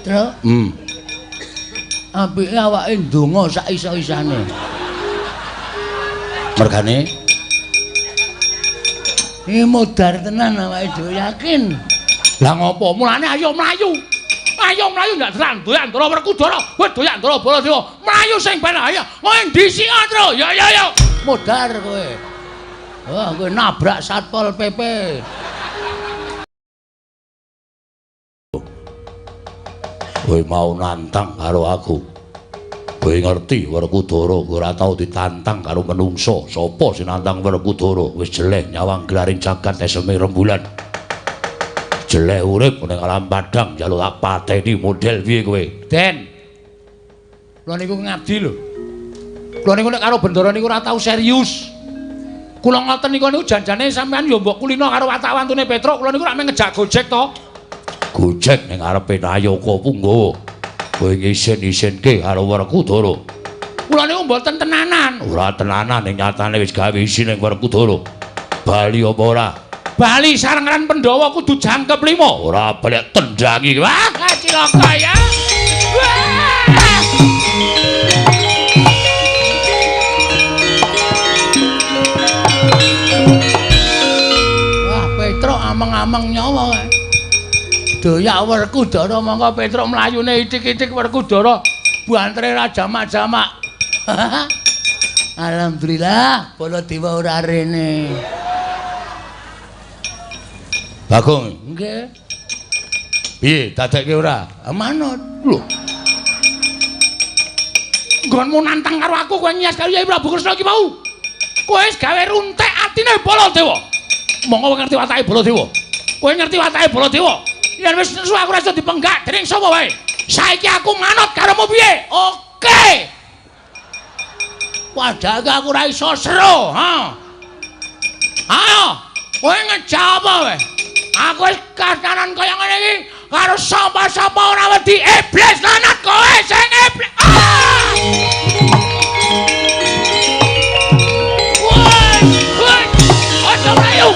Truk. Apike awake ndonga sak isa-isane. Mergane iki modar tenan awake dhewe yakin. Lah ngopo? Mulane ayo mlayu. Ayo mlayu ndak doyak Ndara Werkudara. Kowe doyak Ndara Baladewa. Mlayu sing ben ayo. Kowe ndhisik, Tru. Ya ya ya. Modar kowe. Wah, kowe nabrak Satpol PP. Kowe mau nantang karo aku. Kowe ngerti Werkudara ora tau ditantang karo menungso. Sapa sing nantang Werkudara? Wis jeleh nyawang gelaring jagat eseme rembulan. Jeleh urip ning alam padang njaluk tak pateni model piye kowe? Den. Kula niku ngabdi lho. Kula niku nek karo Bendara niku ora tau serius. Kula ngoten niku niku janjane sampean ya mbok kulino karo watak-wantune Petruk. Kula niku rak mung ngejak gojek to. Gojek ning ngarepe Nayaka Punggawa. Kowe ngisin-isinke karo Werkudara. Kula niku mboten tenanan. Ora tenanan ning nyatane wis gawe isin ning Werkudara. Bali apa ora? Bali sarengan Pandhawa kudu jangkep 5. Ora balik tendangi. Wah, cilaka ya. Wah. Wah, Petruk ameng-ameng nyawa. Doyak Werkudara mongko Petruk mlayune ithik-ithik Werkudara bantere ra jamak-jamak. Alhamdulillah Baladewa ora rene. Bagong, nggih. Piye dadekke ora? Manut. Lho. Nggonmu nantang karo aku kowe nyas karo Yai Prabu Kresna iki mau. Kowe wis gawe runtek atine Baladewa. Monggo kowe ngerti watake Baladewa. Kowe ngerti watake Baladewa. Yen wis nesu aku ora iso dipenggak dening sapa wae. Saiki aku manut karomu piye? Oke. Padahal aku ora iso seru, ha. Ayo, kowe ngejak apa kowe? Aku wis kasanan kaya ngene iki karo sapa-sapa ora wedi iblis lanat kowe sing iblis. Ah! Woi, woi, aja mlayu.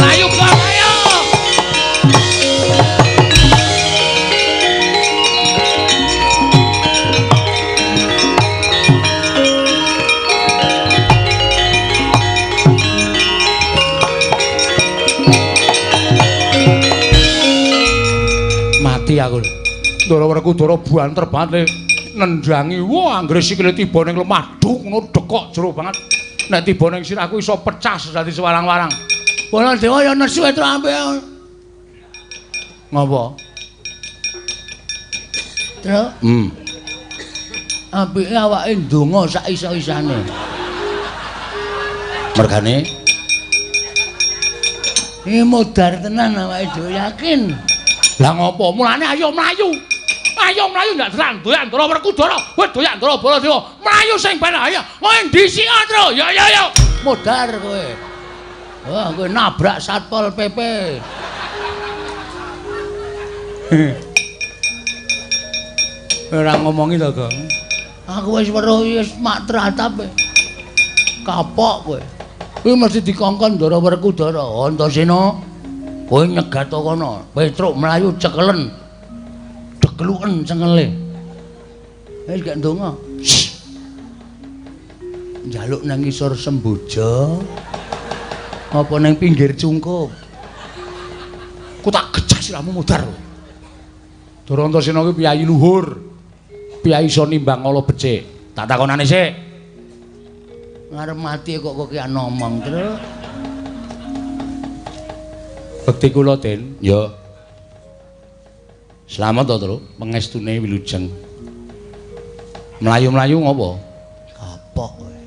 Mlayu kok ayo. Mati aku lho. Ndara Werkudara banter banget le nendangi. Wah, anggere sikile tiba ning lemah duk ngono dekok jero banget. Nek tiba ning sirahku iso pecah dadi sewarang-warang. Baladewa ya nesu Petruk ampe. Ngopo? Truk. Apike awake ndonga sak isa-isane. Mergane iki modar tenan awake dhewe yakin. Lah ngopo? Mulane ayo mlayu. Ayo mlayu ndak doyak Ndara Werkudara. Kowe doyak Ndara Baladewa. Mlayu sing ben ayo. Kowe ndhisik, Tru. Ya ya ya. Modar kowe. Wah, kowe nabrak Satpol PP. Ora ngomongi to, Gong. Aku wis weruh wis mak tratap. Kapok kowe. Kuwi mesti dikongkon Ndara Werkudara. Antasena, kowe nyegat kono. Petruk mlayu cekelen. Dekluken cengele. Wis gak ndonga. Njaluk nang ngisor semboja. Apa nang pinggir cungkup? Ku tak gejah sirahmu modar. Ndara Antasena kuwi piyayi luhur. Piyayi iso nimbang ala becik. Tak takonane sik. Ngarep mati kok kokian ngomong, Truk. Bekti kula, Den. Ya. Slamet to, Truk, pengestune wilujeng. Mlayu-mlayu ngopo? Kapok kowe.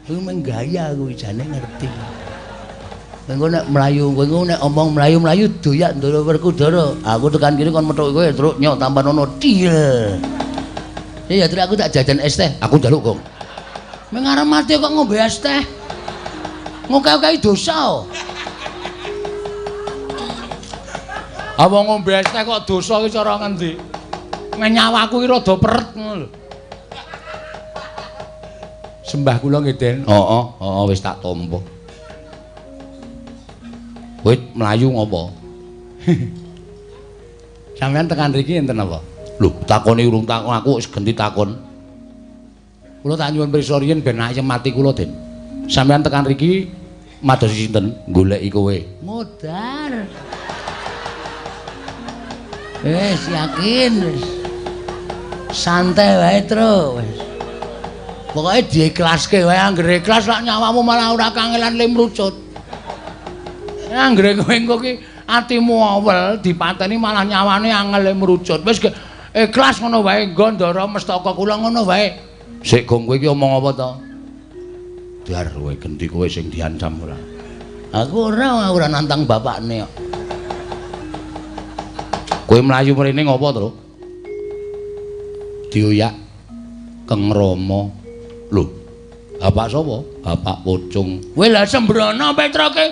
Kuwi mung gaya kuwi jane ngerti. Engko nek mlayu, kowe nek omong mlayu-mlayu doyak Ndara Werkudara. Aku tekan kene kon methuki kowe, Truk, nyok tampan ono til. Ya Truk, aku tak jajan es teh. Aku njaluk, Gong. Mung arep mati kok ngombe es teh. Ngoke-oke dosa. Apa ngombe es teh kok dosa iki cara ngendi? Nyawaku iki rada peret ngono lho. Sembah kula nggih, Den. Heeh, heeh wis tak tampa. Kowe mlayu ngopo? Sampeyan tekan mriki enten apa? Lho, takone urung takon aku wis genti takon. Kula tak nyuwun prisa riyin ben ayem ati kula, Den. Sampeyan tekan mriki madosi sinten? Goleki kowe. Modar. Wis yakin wis. Santai wae, Tru. Wis. Pokoke diikhlaske wae, anggere ikhlas lak nyawamu malah ora kangelan le mrucut. Anggere kowe engko ki atimu awel dipateni malah nyawane angel le mrucut. Wis ikhlas ngono wae, nggo ndara mestaka kula ngono wae. Sik gong kowe iki omong apa to? Dar kowe genti kowe sing diancam ora. Aku ora nantang bapakne kok. Kowe mlayu mrene ngopo, Tru? Dioyak Keng Rama. Lho, bapak sapa? Bapak Pocung. Kowe lha sembrono Petroke.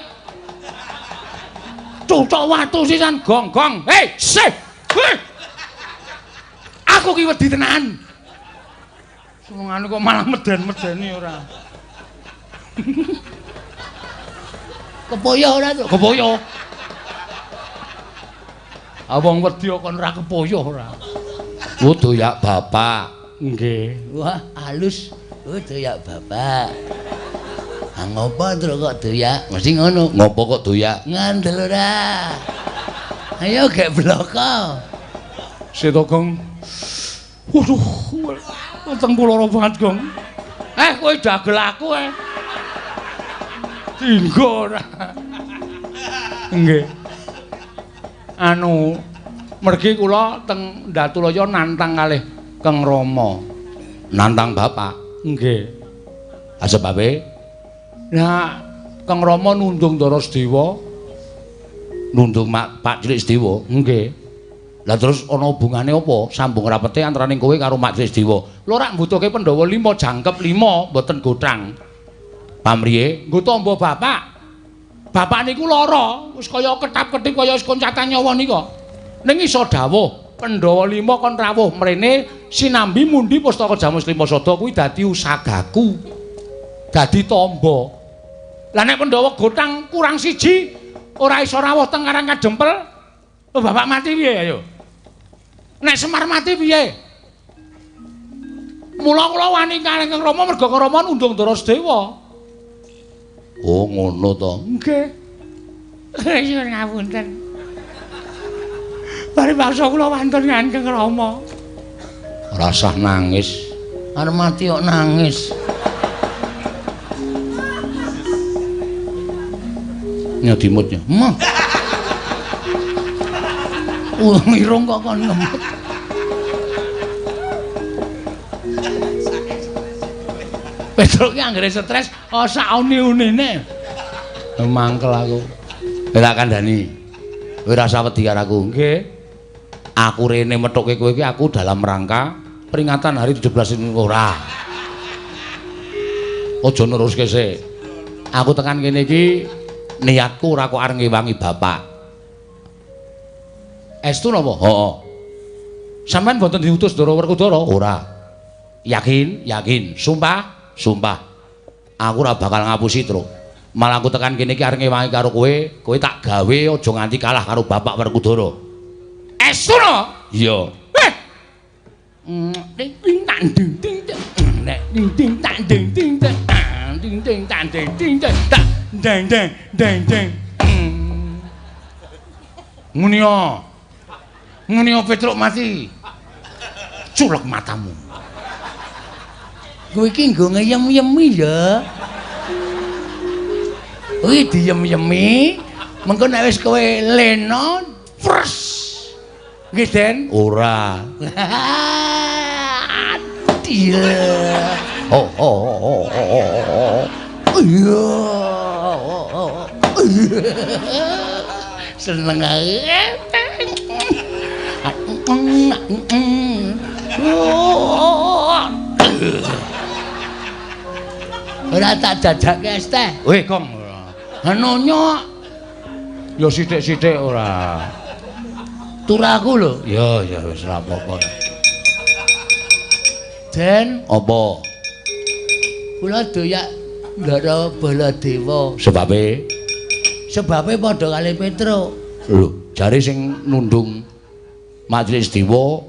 Cucuk watu sisan gong-gong. Hei, sih. Hei. Aku ki wedi tenan. Senengane kok malah meden-medeni ora. Kepoyo ora, Tru? Kepoyo. Ah wong wedi kok ora kepoyo ora. Oh, doyak bapak. Nggih. Wah, halus. Oh, doyak bapak. Ah ngopo Tru kok doyak? Mesti ngono. Ngopo kok doyak? Ngandel ora. Ayo gek bloko. Seto Gong. Waduh, weteng kula lara banget, Gong. Kowe dagel aku eh. Dinggo ora. Nggih. Anu, mergi kula teng Datulaya nantang kalih Keng Rama. Nantang bapak? Nggih. Ah sebabe? Nah, Keng Rama nundung Ndara Sedewa. Nundung Pak Cilik Sedewa? Nggih. Lah terus ana hubungane apa? Sambung rapete antaraning kowe karo Mak Cilik Sedewa. Lho rak mbutuhke Pandhawa 5 jangkep 5 mboten gothang. Pamriye? Nggo tamba bapak. Bapak niku lara, wis kaya ketap-ketip kaya wis koncatan nyawa nika. Ning iso dawuh Pandhawa 5 kon rawuh mrene sinambi mundi pustaka Jamus 5 Sada kuwi dadi usagaku. Dadi tamba. Lah nek Pandhawa gothang kurang siji ora iso rawuh teng Karang Kadempel, oh bapak mati piye ayo? Nek Semar mati piye? Mula kula wani kalih Kang Rama merga Kang Rama nundung Ndara Sedewa. Oh ngono to. Nggih. Nyuwun ngapunten. Paribasa kula wantun ngan Kang Rama. Rasah nangis. Arep mati kok nangis. Nyedimutnya. Mah. Irung kok kon ngemut. Petruk ki anggere stres, oh sak uni-unine. Mangkel aku. Ora kandhani. Kowe ora usah wedi karo aku. Nggih. Aku rene methuke kowe iki aku dalam rangka peringatan hari 17 ini ora. Aja neruske sik. Aku tekan kene iki niatku ora kok arep ngewangi bapak. Estu napa? Heeh. Sampeyan mboten diutus Ndara Werkudara? Ora. Yakin? Yakin. Sumpah? Sumpah. Aku ora bakal ngapusi, Truk. Malah aku tekan kene iki arep ngewangi karo kowe, kowe tak gawe aja nganti kalah karo Bapak Werkudara. Estu no? Iya. Heh. Ding ding tak ding ding ding ding tak ding ding ding ding tak ding ding tak ding ding ding ding. Ngene yo. Ngene yo Petruk mati. Culek matamu. Kowe iki nggo ngeyem-yemi ya. Kuwi diyem-yemi, mengko nek wis kowe lena, pres. Nggih, Den? Ora. Iya. Oh oh oh oh oh. Iya. Seneng ae. Ora tak jajake es teh. Weh, Gong. Nonyo. Ya sithik-sithik ora. Turaku lho. Ya, ya wis ora apa-apa. Den, apa? Kula doyak Ndara Baladewa. Sebabe? Sebabe padha kali Petruk. Lho, jare sing nundung Majelis Dewa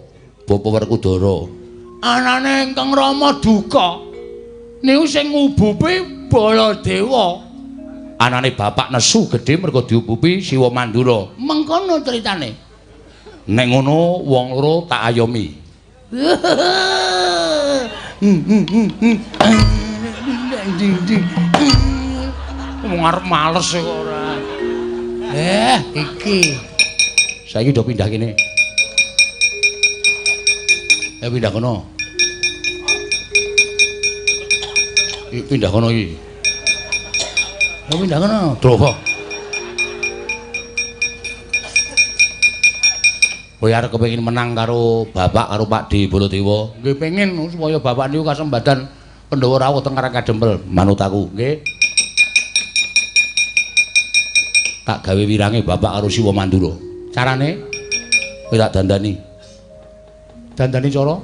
Bapak Werkudara. Anane ingkang Rama duka. Niku sing ngubupi Baladewa. Anane bapak nesu gedhe mergo diubupi Siwa Mandura. Mengkono critane. Nek ngono wong loro tak ayomi. Wong arep males kok ora. Iki. Saiki do pindah kene. Pindah kono. Iki pindah kono iki. Pindah kono. Drowo. Kowe arep kepengin menang karo bapak karo Pak D Baladewa. Nggih pengin supaya bapak niku kasembadan Pandhawa rawuh teng Karang Kadempel. Manut aku, nggih. Tak gawe wirange bapak karo Siwa Mandura. Carane kowe tak dandani. Dandani cara?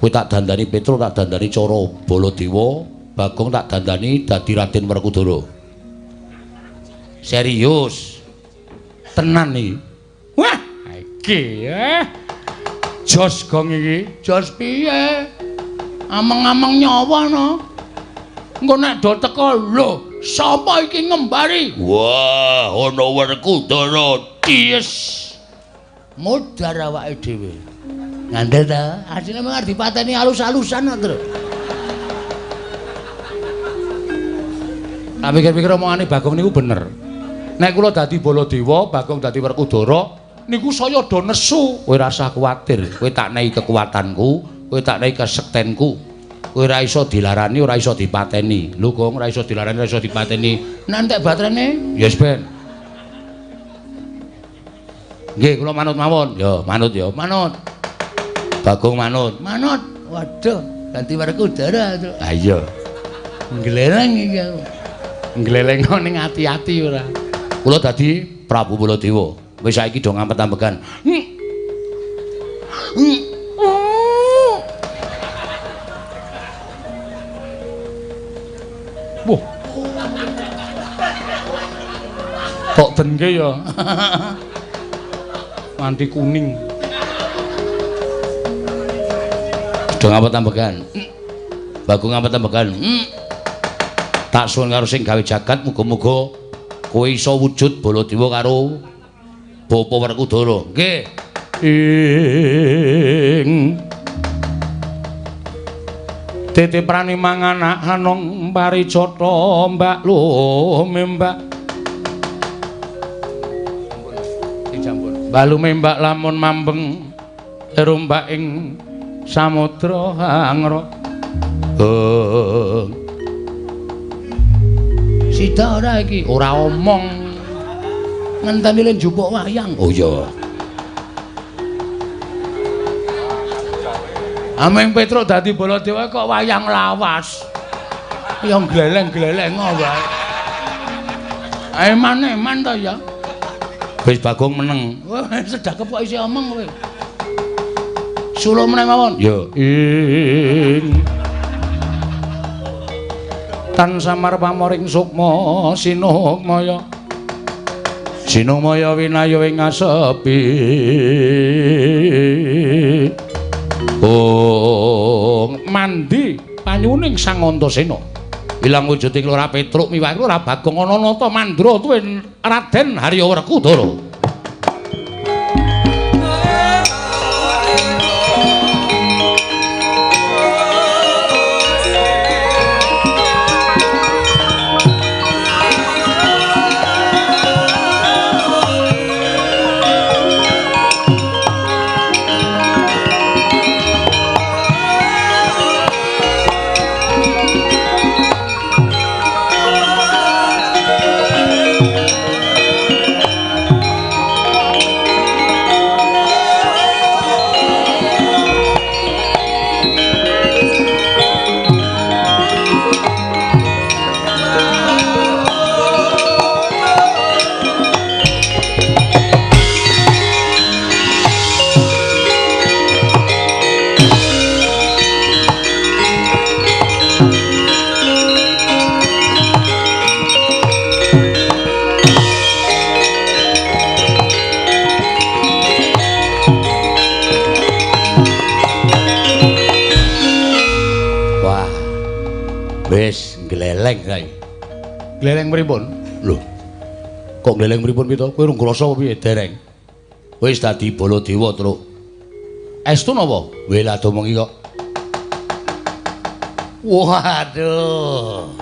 Kowe tak dandani Petruk, tak dandani cara Baladewa, Bagong tak dandani dadi Raden Werkudara. Serius. Tenan iki. Wah, iki Jos gong iki. Jos piye? Ameng-ameng nyawa no. Engko nek do teko lho, sapa iki ngembari? Wah, ana Werkudara. Yes. Modar awake dhewe. Ngandel ta? Asline mung arep dipateni alus-alusan kok, Tru. Tak pikir-pikir omongane Bagong niku bener. Nek kula dadi Baladewa, Bagong dadi Werkudara, niku saya do nesu. Kowe rasah kuwatir, kowe tak nehi kekuatanku, kowe tak nehi kesektenku. Kowe ora iso dilarani, ora iso dipateni. Lho Gong, ora iso dilarani, ora iso dipateni. Nek entek baterene? Yes ben. Nggih, kula manut mawon. Ya, manut ya, manut. Bagong manut. Manut. Waduh, ganti Werkudara. Ha iya. Ngleleng iki aku. Ngleleng ning ati-ati ora. Kula dadi Prabu Baladewa. Wis saiki do ngampet-ambekan. Wah. Tok dengke ya. Nganti kuning. Do ngampet-ambekan. Bagong ngampet-ambekan. Tak suwun karo sing gawe jagat, muga-muga kowe iso wujud Baladewa karo Bapak Werkudara. Nggih. Ing Titi prani manganak hanong parijata mbak lumembak. Mbak lumembak lamun mambeng rumbak ing samudra hangra. Sida ora iki? Ora omong. Ngenteni le njupuk wayang. Oh iya. Ameng Petruk dadi Baladewa kok wayang lawas. Ya gleleng-gleleng wae. Eman-eman to ya. Wis Bagong meneng. Wah, sedakep kok isih omong kowe. Sulo meneh mawon. Ya. Ing tan samar pamoring sukma sinukmaya. Sinukmaya winaya ing asepi. Oh, mandi panyuning Sang Antasena. Ilang wujuding Lurah Petruk miwah Lurah Bagong ana nata mandra tuwin Raden Harya Werkudara. Wis gleleng saiki. Gleleng pripun? Lho. Kok gleleng pripun pito? Kowe rung krasa apa piye dereng? Wis dadi Baladewa, Truk. Estu napa? Weh lah domongi kok. Waduh.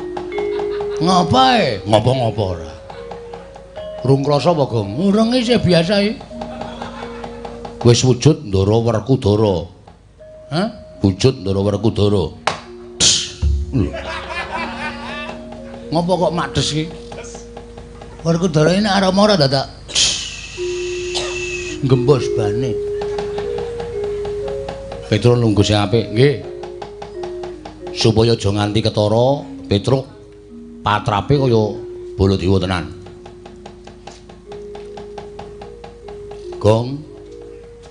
Ngapae? Ngopo-ngopo ora. Rung krasa apa, Gong? Urung isih biasa iki. Wis wujud Ndara Werkudara. Hah? Wujud Ndara Werkudara. Lho. Ngopo kok makdes iki? Werkudara ini arep ora dadak gembos bane. Petruk nunggu sing apik, nggih. Supaya aja nganti ketara, Petruk patrape kaya Baladewa tenan. Gong.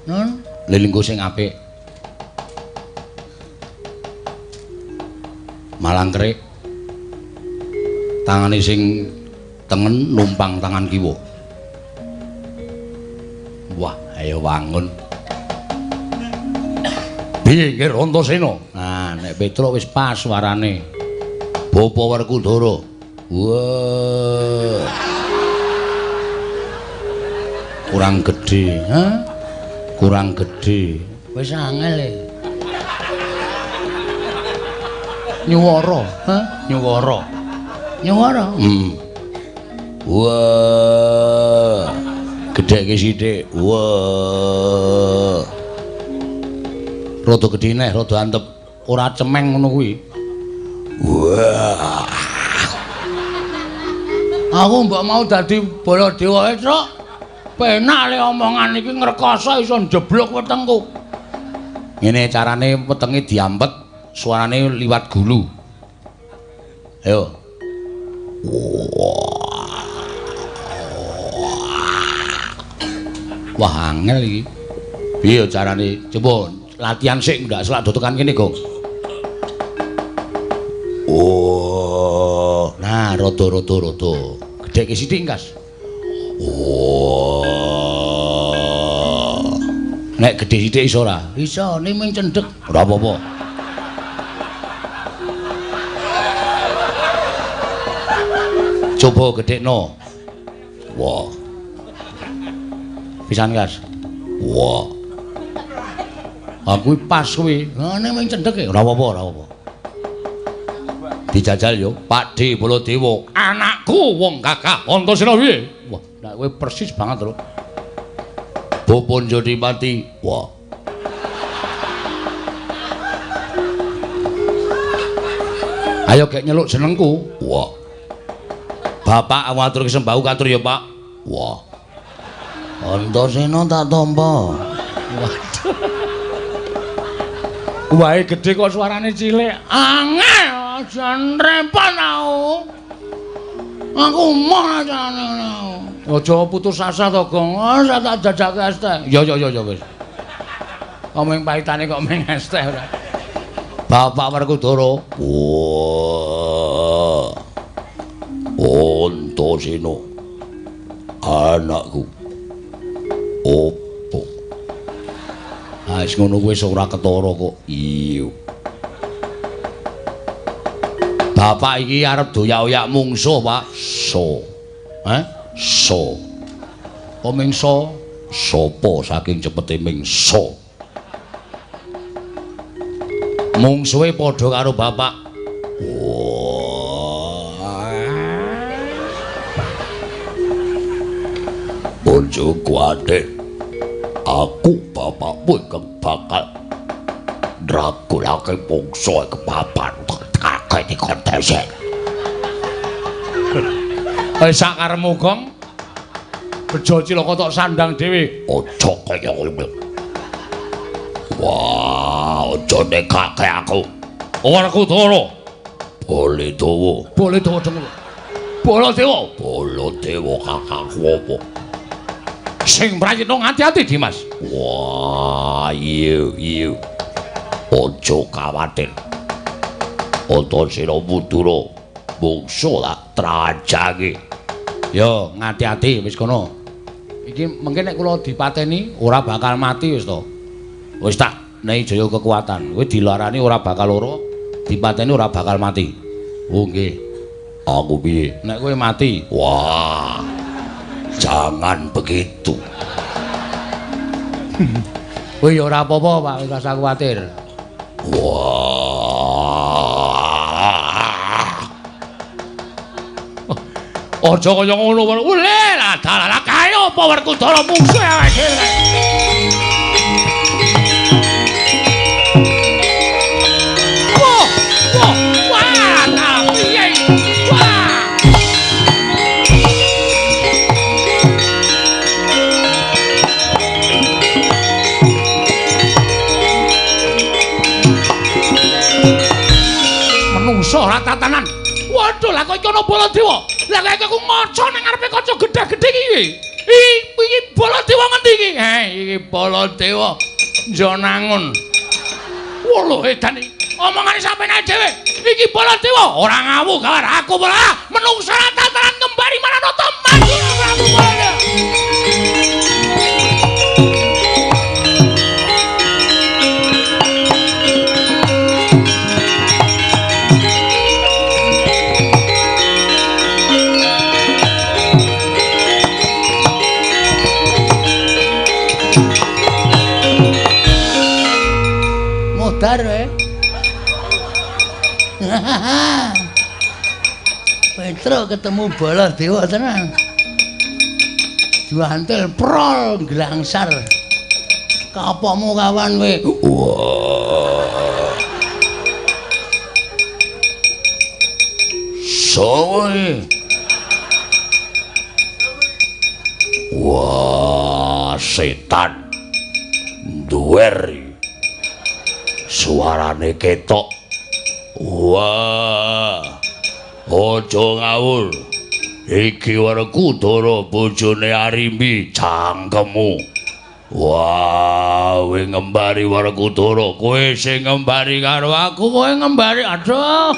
Nun, lelinggo sing apik. Malang kerik. Tangane sing tengen numpang tangan kiwa. Wah, ayo wangun. Piye nggih Antasena? Nah, nek Petruk wis pas suarane. Bapa Werkudara. Wah. Kurang gedhe, ha? Kurang gedhe. Wis angel e. Nyuwara, ha? Nyuwara. Nyuwara. Wah. Gedheke sithik. Wah. Rada gedhe neh, rada antep. Ora cemeng ngono kuwi. Wah. Aku mbok mau dadi Baladewa, Truk. Penak le omongan iki ngrekoso iso njeblok wetengku. Ngene carane wetenge diampet, suarane liwat gulu. Ayo. Wah, angel iki. Piye carane? Coba latihan sik ndak selak do tekan kene, Gong. Oh, nah rada-rada rada. Gedheke sithik, Kas. Oh. Nek gedhe sithik iso ora? Iso, ning mung cendhek. Ora apa-apa. Coba gedhekno. Wah. Pisan, Kas. Wah. Aku pas kuwi. Ha ning mung cendhek e. Ora apa-apa, ora apa-apa. Dijajal yo, Pak D Baladewa. Anakku wong gagah Antasena piye? Wah, nek kowe persis banget lho. Bapa Jodipati. Wah. Ayo gek nyeluk jenengku. Wah. Bapak aku aturke sembahku katur ya, Pak. Wah. Antasena tak tampa. Waduh. Wae gedhe kok suarane cilik. Angel, aja repot aku. Aku moh ajane. Aja putus asa to, Gong. Ora tak jajake es teh. Ya ya ya ya wis. Kok mung pahitane kok mung es teh ora. Bapak Werkudara. Wah. Antasena. Anakku. Opo? Ah wis ngono kuwi wis ora ketara kok. Iya. Bapak iki arep doyak-oyak mungsuh, Pak. So. Hah? So. Apa mingso? Sopo saking cepete mingso. Mungsuhe padha karo bapak. Wah. Bojo kuwate. Aku bapakmu ingkang bakal ndragulake mungsuhe kepapan kakek dikontesen. Wis sak karepmu, Gong. Bejo cilaka tok sandang dhewe. Aja kaya ngono. Wah, aja nekake aku. Werkudara. Baladewa. Baladewa dengul. Baladewa. Baladewa kakangku apa? Sing prayitna ngati-ati, Dimas. Wah, iya iya. Aja kawatir. Antasena Mudura mungsuh tak trajange. Yo, ngati-ati wis kono. Iki mengke nek kula dipateni ora bakal mati wis to. Wis tak nehi jaya kekuatan. Kowe dilarani ora bakal lara, dipateni ora bakal mati. Oh nggih. Aku piye? Nek kowe mati. Wah. Jangan begitu. Kowe ya ora apa-apa, Pak, ora usah kuwatir. Wah. Aja kaya ngono. Ule lah dalah kae apa Werkudara mungsuh awake dhewe. Wah, wah, wah, dalah piye? Wah. Menungso ora tatanan. Waduh, lah kok iki ana Baladewa. Lah kok aku ngaca nang ngarepe kaca gedhe-gedhe iki. Iki Baladewa ngendi iki? Iki Baladewa Njanangun. Wah, edan iki. Omongane sampeyan dhewe. Iki Baladewa ora ngawu karo aku malah menungso ora tatanan ngembari Maranata maju Prabu Baladewa. Modar kowe. Petro ketemu Baladewa tenan. Diantil prol glangsar. Kapokmu kawan kowe. Wah. Sowe. Wah, setan. Duwer. Suarane ketok. Wah. Aja ngawur. Iki Werkudara bojone Arimbi cangkemmu. Wah, kowe ngembari Werkudara, kowe sing ngembari karo aku, kowe ngembari. Aduh.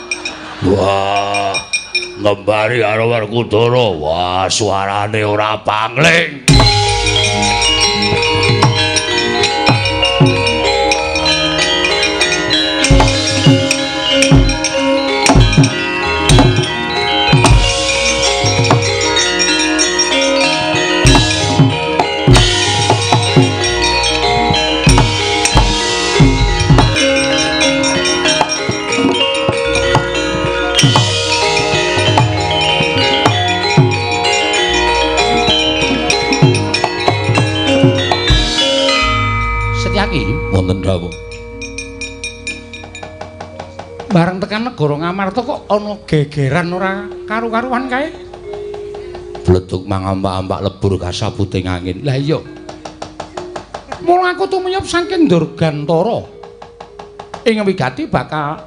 Wah, ngembari karo Werkudara. Wah, suarane ora pangling. Wonten dawuh. Bareng tekan negara Ngamarta kok ana gegeran ora karu-karuan kae. Bledug mangampak-ampak lebur kasabuting angin. Lah iya. Mula aku tumiyup saking Durgantara. Ing wigati bakal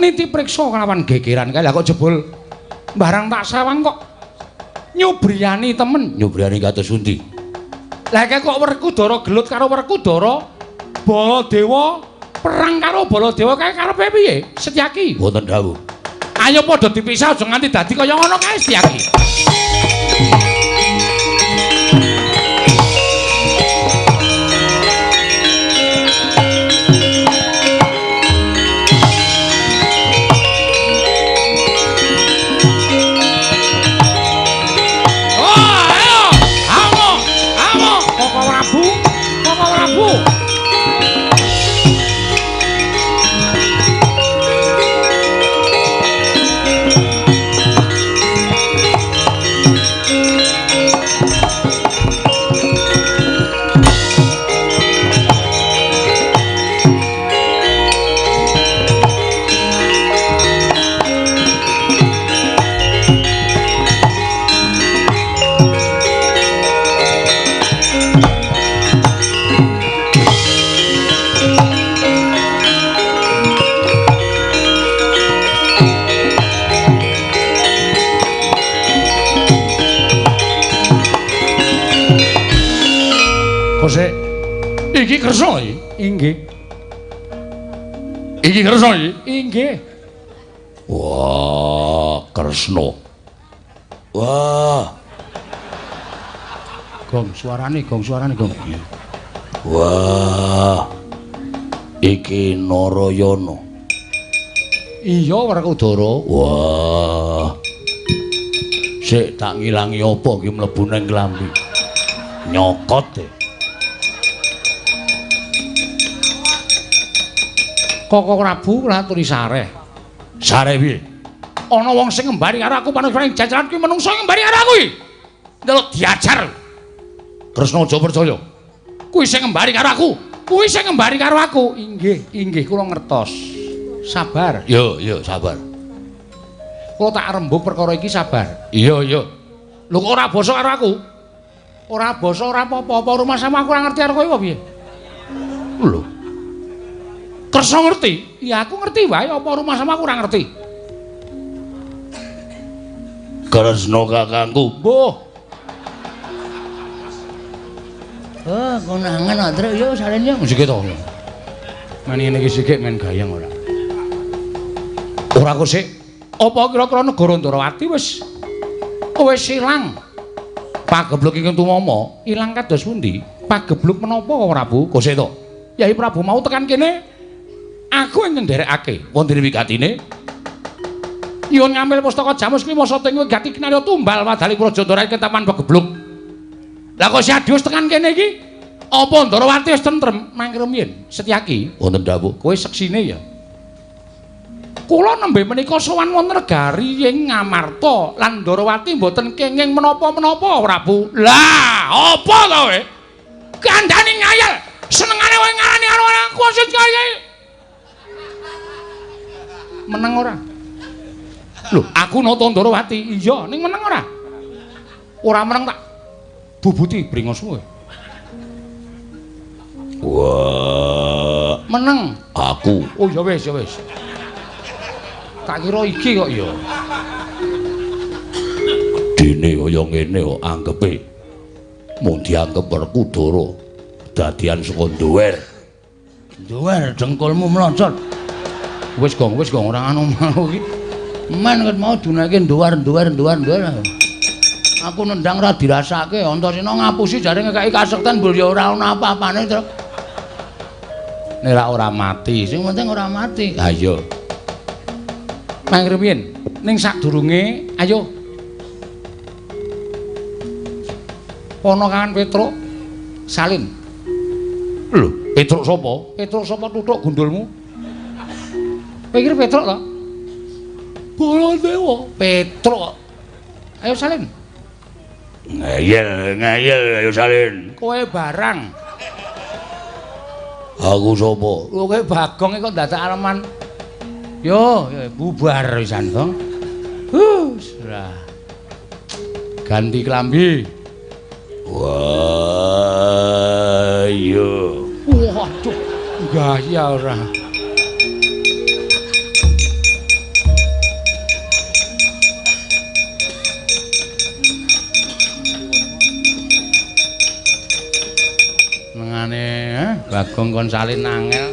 niti priksa kelawan gegeran kae. Lah kok jebul barang tak sawang kok nyubriyani temen. Nyubriyani kados pundi? Lah kok Werkudara gelut karo Werkudara, Baladewa perang karo Baladewa kae karepe piye? Setyaki. Wonten dawuh. Ayo padha dipisah aja nganti dadi kaya ngono kae Setyaki. Oh, ayo. Amo, amo, Koko Prabu, Koko Prabu. Iki Kresna iki? Inggih. Iki Kresna iki? Inggih. Wah, Kresna. Wah. Gong suarane, gong suarane, gong. Wah. Iki Narayana. Iya Werkudara. Wah. Sik tak ngilangi apa iki mlebu nang klambi. Nyokot e. Koko Prabu kula aturi sareh. Sareh piye? Ana wong sing ngembari karo aku panungsa ing jajaran kuwi menungsa ngembari karo aku iki. Ndelok diajar. Kresna aja percaya. Kuwi sing ngembari karo aku. Kuwi sing ngembari karo aku. Inggih, inggih kula ngertos. Sabar. Yo, yo, sabar. Kula tak rembug perkara iki sabar. Iya, iya. Lho kok ora basa karo aku? Ora basa ora apa-apa, apa rumah sama aku ora ngerti karo kowe apa piye? Lho. Kresna ngerti? Ya aku ngerti wae, apa rumah sama aku ora ngerti. Kresna kakangku. Mbuh. Oh, konangan kok, Truk. Yo salin yo. Sik to. Men ngene iki sik men gayeng ora. Ora kok sik. Apa kira-kira negara Ndrawati wis ilang? Pagebluk ingkang tumama ilang kados pundi? Pagebluk menapa Prabu? Kok sik to? Yai Prabu mau tekan kene aku ing nderekake. Wonten wigatine? Nyuwun ngambil pustaka Jamus kuwi masa teng wigati kinarya tumbal wadali Praja Ndrawati ketaman pagebluk. Lah kok si Adi wis tekan kene iki? Apa Ndrawati wis tentrem? Mangke rumiyin Setyaki. Wonten dawuh. Kowe seksine ya. Kula nembe menika sowan wonten negari ing Ngamarta lan Ndrawati mboten kenging menapa-menapa Prabu. Lah, apa to kowe? Kandhane ngayal. Senengane kowe ngarani karo aku sing kaya. Meneng ora? Lho, aku nata Ndrawati. Iya, ning meneng ora? Ora meneng tak bubuti bringos kowe. Wah, meneng aku. Oh ya wis, ya wis. Tak kira iki kok ya. Dene kaya ngene kok anggepe mung dianggep Werkudara dadian saka nduwer. Nduwer dengkulmu mlocot. Wis gong ora anu mau iki. Men ket mau dunake nduwer. Aku nendang ora dirasake, Antasena ngapusi jare ngekeki kasekten mbul ya ora ana apa-apane, Truk. Nek ora mati, sing penting ora mati. Ha iya. Mang rumiyin, ning sadurunge ayo. Ponokan Petruk salin. Lho, Petruk sapa? Petruk sapa tutuk gundulmu? Kowe kira Petruk to? Baladewa, Petruk. Ayo salin. Ngeyel, ngeyel ayo salin. Kowe barang. Aku sapa? Lho kowe Bagong kok dadak aleman. Yo, bubar pisan, Gong. Lah. Ganti klambi. Wah, iya. Waduh, gaya ora. Nengane, Bagong kon salin angel.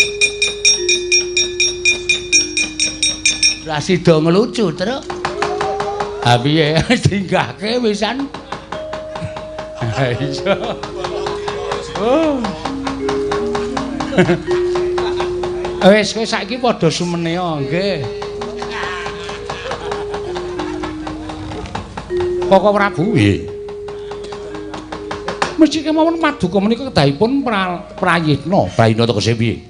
Ra sida ngelucu, Truk. Ha piye? Dinggahke wisan. Ha iya. Oh. Wis kowe saiki padha sumene nggih. Koko Prabu nggih. Mesti kemawon paduka menika kedahipun prayitna. Prayitna tegese piye?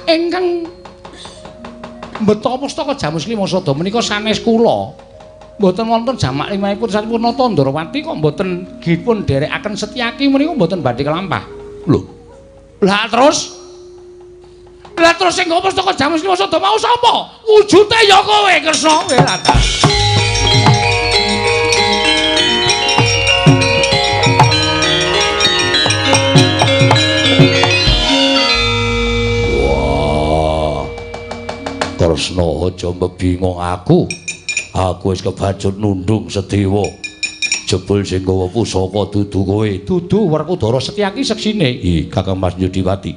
Ingkang mbeta pustaka Jamus Lima Sada menika sanes kula. Mboten wonten jamak limahipun satipun nata Ndrawati kok mboten dipun dherekaken Setyaki menika mboten badhe kelampah. Lho. Lah terus? Lah terus sing nggawa pustaka Jamus Lima Sada mau sapa? Wujute ya kowe Kresna kowe latas. Wah. Kresna aja mbebingung aku. Aku wis kebacut nundung sedewa. Jebul sing gawa pusaka dudu kowe. Dudu Werkudara Setyaki seksine. Ih, Kakang Mas Yudhiwati.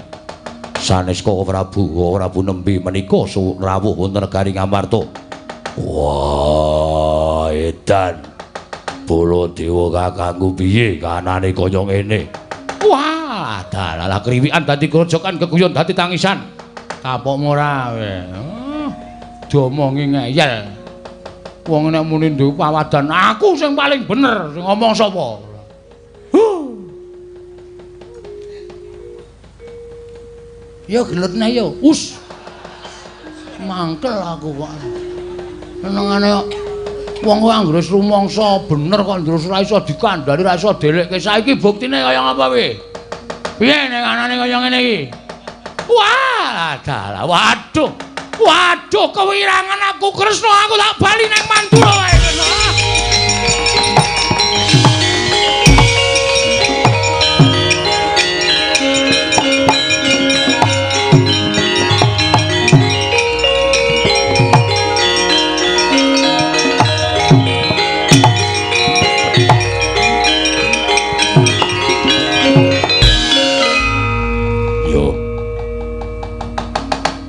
Sanes Koko Prabu, Koko Prabu nembe menika rawuh wonten negari Ngamarta. Wah, edan. Baladewa kakangku piye kanane kaya ngene? Wah, dalah kriwikan dadi grojokan keguyon dadi tangisan. Kapokmu ora kowe. diomongi ngeyel. Wong nek muni duwe pawadan, aku sing paling bener, sing ngomong sapa? Huh. Ya gelut neh ya. Us. Mangkel aku kok. Senengane kok wong kuwi anggere wis rumangsa bener kok terus ora iso dikandhani, ora iso delekke. Saiki buktine kaya ngapa piye? Piye nek anane kaya ngene iki? Wah, dalah, waduh. Waduh, kewirangan aku Kresna, aku tak bali nang Mandura wae Kresna.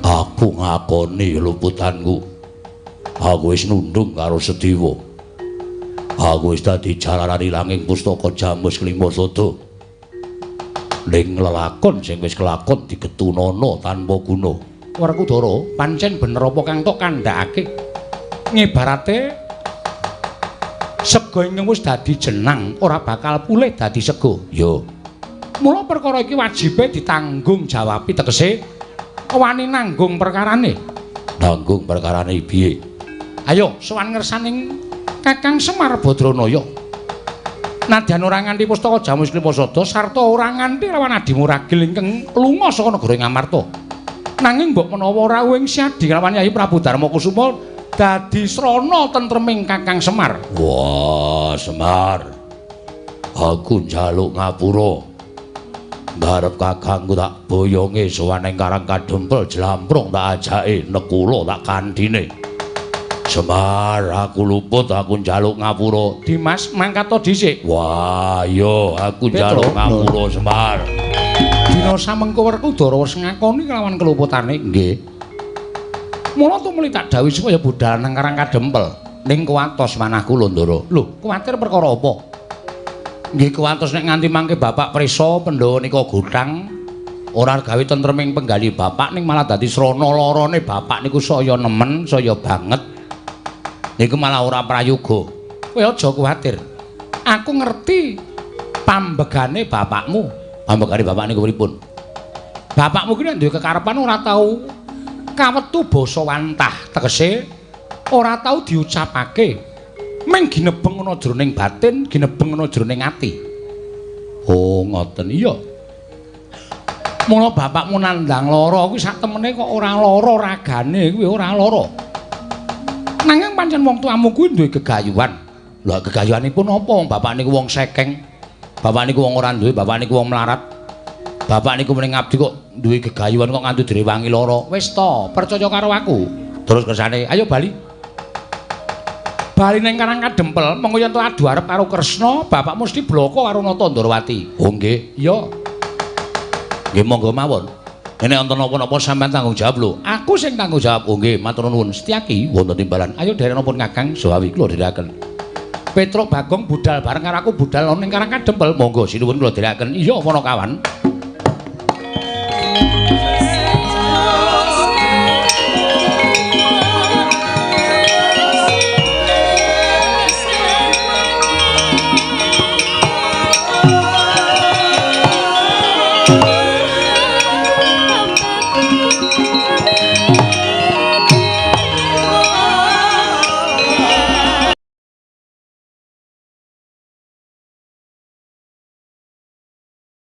Aku ngakoni luputanku. Aku wis nundung karo Sediwa. Aku wis dadi jalaran ilanging pustaka Jamus Klima Sada. Ning lelakon sing wis kelakon digetunana tanpa guna. Werkudara, pancen bener apa kang tok kandhakake? Ngibarate sega ingkang wis dadi jenang ora bakal pulih dadi sega. Yo. Mula perkara iki wajibe ditanggung jawabi, tegese wani nanggung perkarane. Nanggung perkarane piye? Ayo sowan ngersaning Kakang Semar Badranaya. Nadyan ora nganti pustaka Jamus Klima Sada sarta ora nganti lawan adimu ragil ingkang lunga saka negara Ngamarta. Nanging mbok menawa rawuhing Siadi lawan Yayi Prabu Darma Kusuma dadi srana tentreming Kakang Semar. Wah, Semar. Aku njaluk ngapura. Ngarep kakangku tak boyonge sowan ing Karang Kadempel jlamprong tak ajake nekula tak kandhine. Semar, aku luput, aku njaluk ngapura. Dimas, mangkat dhisik. Wah, iya, aku njaluk ngapura, Semar. Dina samengko Werkudara wis ngakoni kelawan keluputane. Nggih. Mula tumuli tak dawuhi supaya budal nang Karang Kadempel. Ning kuwatos manah kula, Ndara. Lho, kuwatir perkara apa? Nggih kuwatos nek nganti mangke Bapak prisa Pandhawa nika gothang ora gawe tentreming penggali bapak ning malah dadi srana larane bapak niku saya nemen, saya banget. Niku malah ora prayoga. Kowe aja kuwatir. Aku ngerti pambegane bapakmu. Pambegane bapak niku pripun? Bapakmu ki nek duwe kekarepan ora tau kawetu basa wantah, tegese ora tau diucapake. Ming ginebeng ana jroning batin, ginebeng ana jroning ati. Oh, ngoten. Iya. Mula bapakmu nandhang lara kuwi sak temene kok ora lara ragane kuwi ora lara. Nanging pancen wong tuamu kuwi duwe gegayuhan. Lah gegayuhanipun apa? Wong bapak niku wong sekeng. Bapak niku wong ora duwe, bapak niku wong melarat. Bapak niku muni ngabdi kok duwe gegayuhan kok nganti direwangi lara. Wis to, percaya karo aku. Terus kersane, ayo bali. Bali ning Karang Kadempel, mengko yen to adu arep karo Kresna, bapak mesti bloko karo Nata Ndorowati. Oh nggih. Iya. Nggih monggo mawon. Nek wonten napa-napa sampean tanggung jawab lho. Aku sing tanggung jawab. Oh nggih, matur nuwun. Setyaki wonten timbalan. Ayo derek napa Kakang Sawawi kula dherekaken. Petruk Bagong budal bareng karo aku budal ning Karang Kadempel. Monggo sinuwun kula dherekaken. Iya, Panakawan.